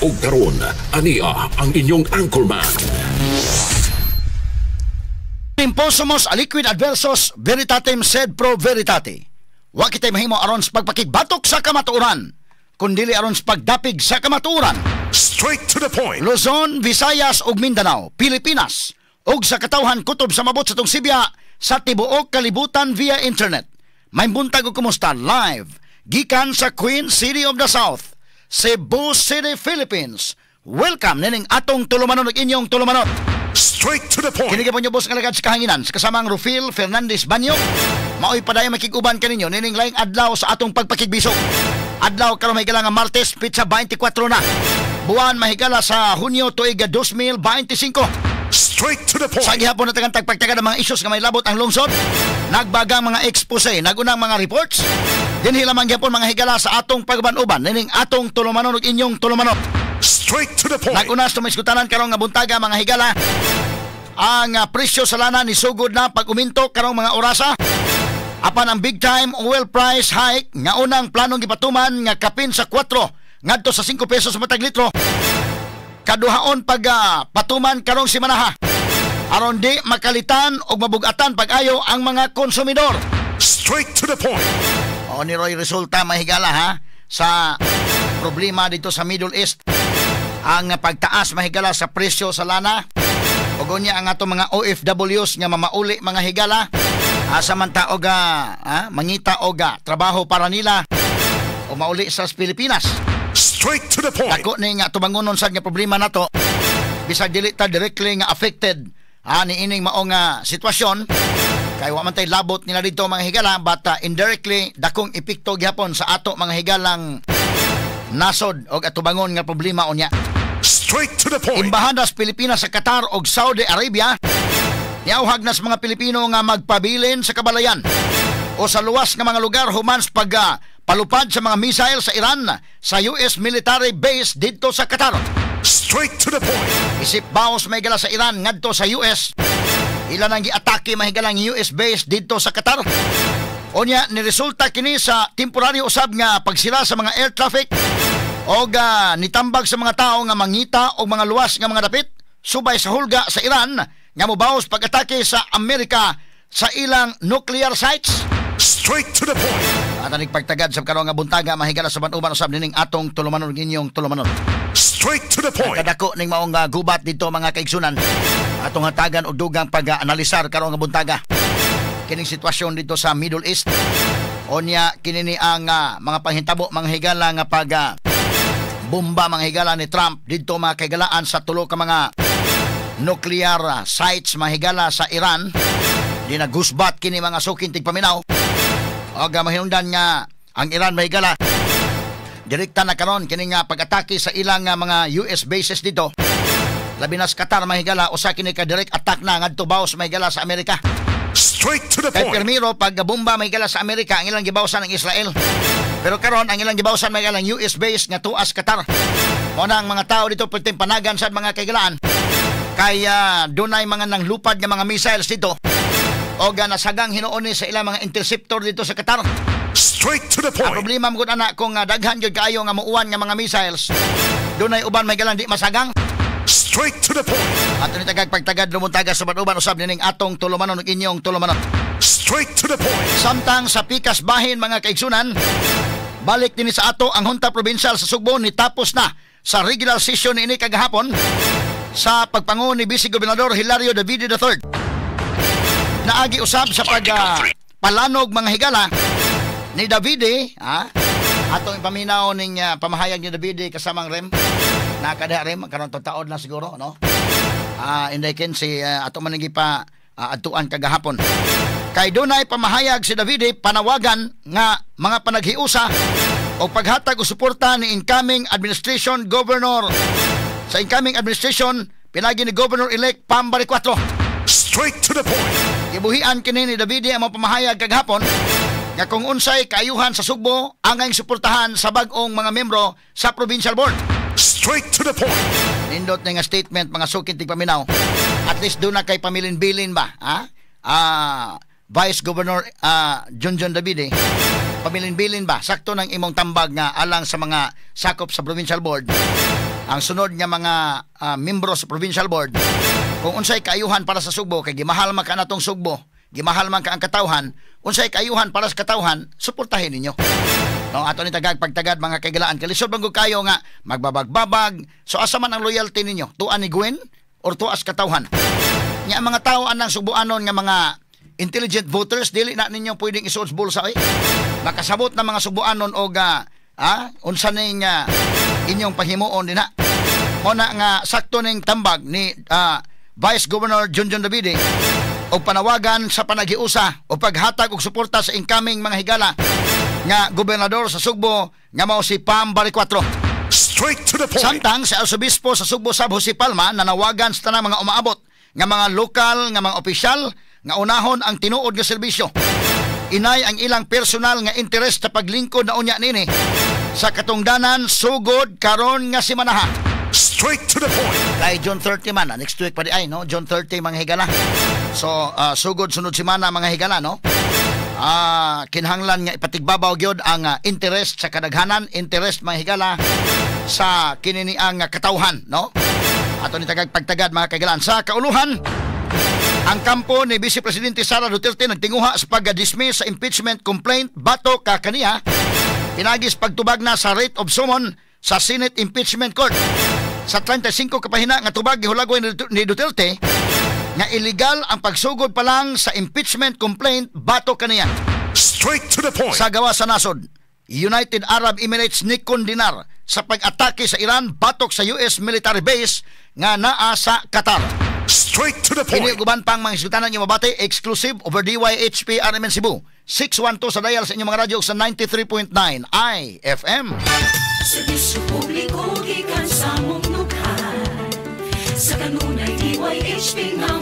Ug karon, ania ang inyong anchorman. Imposumos aliquid adversos veritatem sed pro veritate. Wa kitay mahimo aron sa pagpakigbatok sa kamatuoran, kundili aron sa pagdapig sa kamatuoran. Straight to the point. Luzon, Visayas ug Mindanao, Pilipinas ug sa katawhan kutob sa mabot sa tong sibya sa tibuok kalibutan via internet. May buntag ug kumusta live gikan sa Queen City of the South, Cebu City, Philippines. Welcome nining atong tulumanon ug inyong tulumanon. Straight to the point. Kini po niyo boss nga lagad sa kahanginan sa kasamang Rufil Fernandez Banyo. Maoy padayon makig-uban kaninyo nining laing adlaw sa atong pagpakigbisog. Adlaw karon, mahigala nga Martes, pitsa 24 na buwan, mahigala, sa Hunyo, tuig 2025. Straight to the point. Sa gihapon na tagang tagpagtaga ng mga isyos nga may labot ang lungsod, nagbagang mga expose, nagunang mga reports. Dinhi lamang gihapon, mga higala, sa atong pagban-uban nining atong tulumanon ug inyong tulumanon. Straight to the point. Naguna sa tumiskutanan karong nga buntaga, mga higala, ang presyo sa lana ni sugod na pag-uminto karong mga orasa. Apan ang big time oil price hike nga unang planong gipatuman nga kapin sa 4 ngadto sa 5 pesos sa matag litro, kaduhaon pag patuman karong simanaha aron di makalitan og mabugatan pag-ayo ang mga konsumidor. Straight to the point. O ni Roy resulta, mahigala ha, sa problema dito sa Middle East, ang pagtaas, mahigala, sa presyo sa lana. Ug unya ang atong mga OFWs nga mamauli, mga higala, asa man ta og mangita og trabaho para nila o mauli sa Pilipinas. Straight to the point. Dako ni nga tubangonon sad nga problema nato bisag dili ta directly nga affected ni ining mao nga sitwasyon kay wa man tay labot nila dito, mga higala, but indirectly dakong epekto gihapon sa ato, mga higalang nasod og atubangon nga problema unya. Straight to the point. Embahada sa Pilipinas sa Qatar ug Saudi Arabia niauhag na sa mga Pilipino nga magpabilin sa kabalayan o sa luwas nga mga lugar human sa pag palupad sa mga missile sa Iran sa US military base didto sa Qatar. Straight to the point. Isip baos, mahigala, sa Iran ngadto sa US, ila nang giatake, mahigala, ang US base didto sa Qatar. Unya ni resulta kini sa temporaryo usab nga pagsira sa mga air traffic og nitambag sa mga tao nga mangita og mga luwas nga mga dapit subay sa hulga sa Iran nga mobaos pag-atake sa Amerika sa ilang nuclear sites. Straight to the point. At aning pagtagad sa karon nga buntaga, mahigala, sa uban usab nining atong tulumanon, inyong tulumanon. Straight to the point. Kadako ning maong gubat dito, mga kaigsunan. Atong hatagan og dugang pag-analisar karon nga buntaga kining sitwasyon dito sa Middle East. Onya kini ni ang mga panghitabo, mga higala, nga pag bomba, mga higala, ni Trump didto, mga kahigalaan, sa tulo ka mga nuclear sites, mga higala, sa Iran. Di na gusbat kini, mga suking tigpaminaw. Og mahinungdan nga ang Iran, mahigala, direkta na karon kini nga pag-atake sa ilang mga US bases dito. Labi na sa Qatar, mahigala, usa kini ka direct attack na ngadto baos, mahigala, sa Amerika. Straight to the Kay point. pirmiro pag bomba, mahigala, sa Amerika, ang ilang gibawsan ang Israel. Pero karon ang ilang gibawsan, mahigala, ang US base nga tuas Qatar. Mao na ang mga tao dito perting panagan sa mga kahigalaan kay dunay mga nanglupad nga mga missiles dito o nasagang hinuon ni sa ilang mga interceptor dito sa Qatar. Straight to the Ang point. problema mo gud ana kung daghan gyud kaayo nga muuwan nga mga missiles, dunay uban may galang di masagang. Straight to the point. Ato ni tagag pagtagad lumuntaga sa uban usab nining atong tulumanon ug inyong tulumanon. Straight to the point. Samtang sa pikas bahin, mga kaigsunan, balik dinhi sa ato, ang Junta Provincial sa Sugbo ni tapos na sa regular session ini kagahapon sa pagpangulo ni Vice Gobernador Hilario Davide III. Naagi usab sa pag palanog, mga higala, ni Davide, ha? Atong ipaminaw ning pamahayag ni Davide kasamang Rem. Nakadiha Rem karon taod na siguro, no? Inday ken si ato man pa adtuan kagahapon. Kay dunay pamahayag si Davide, panawagan nga mga panaghiusa o paghatag og suporta ni incoming administration governor sa incoming administration pinagi ni Governor-elect Pam Baricuatro. Straight to the point. Gibuhian kini ni Davide ang mga pamahayag kagahapon nga kung unsay kaayuhan sa Sugbo ang ang suportahan sa bag-ong mga membro sa provincial board. Straight to the point. Nindot na nga statement, mga suking tigpaminaw. At least doon na kay pamilin-bilin ba? Ha? Vice Governor John John Davide, pamilin-bilin ba? Sakto ng imong tambag nga alang sa mga sakop sa provincial board. Ang sunod nga mga membro sa provincial board, kung unsay kaayuhan para sa Sugbo, kay gimahal man ka natong Sugbo, gimahal man ka ang katawhan, unsay kaayuhan para sa katawhan, suportahin ninyo. No, ato ni tagag pagtagad, mga kaigalaan, kalisod man gud kayo nga magbabagbabag. So asa man ang loyalty ninyo? Tuan ni Gwen or tuas katawhan? Nya ang mga tao anang Sugbuanon nga mga intelligent voters, dili na ninyo pwedeng isuod sa bulsa oy. Makasabot na mga Sugbuanon og unsa ning inyong panghimuon dinha. Mo na nga sakto ning tambag ni Vice Governor Junjun Davide og panawagan sa panaghiusa o paghatag og suporta sa incoming, mga higala, nga gobernador sa Sugbo nga mao si Pam Baricuatro. Straight to the point. Samtang si Arsobispo sa Sugbo sab Jose Palma nanawagan sa tanang mga umaabot nga mga lokal nga mga opisyal nga unahon ang tinuod nga serbisyo. Inay ang ilang personal nga interes sa paglingkod na unya nini sa katungdanan sugod karon nga simanaha. Straight to the point. Kay June 30 man, next week pa di ay, no? June 30, mga higala. So, sugod sunod semana, mga higala, no? Kinahanglan nga ipatigbabaw gyud ang interest sa kadaghanan, interest, mga higala, sa kininiang katawhan, no? Ato ni tagag pagtagad, mga kaigalaan. Sa kauluhan, ang kampo ni Vice Presidente Sara Duterte nagtinguha sa pag-dismiss sa impeachment complaint batok ka kaniya pinagis pagtubag na sa writ of summon sa Senate Impeachment Court. Sa 35 ka pahina nga tubag, gihulagway ni Duterte nga illegal ang pagsugod pa lang sa impeachment complaint batok kaniya. Straight to the point. Sa gawa sa nasod, United Arab Emirates ni kondenar sa pag-atake sa Iran batok sa US military base nga naa sa Qatar. Straight to the Kini point. Uban pang mga isgutanan niyo mabati exclusive over DYHP RMN Cebu. 612 sa dial sa inyong mga radyo sa 93.9 IFM. Serbisyo publiko gikan sa mong dughan. Sa kanunay DYHP nga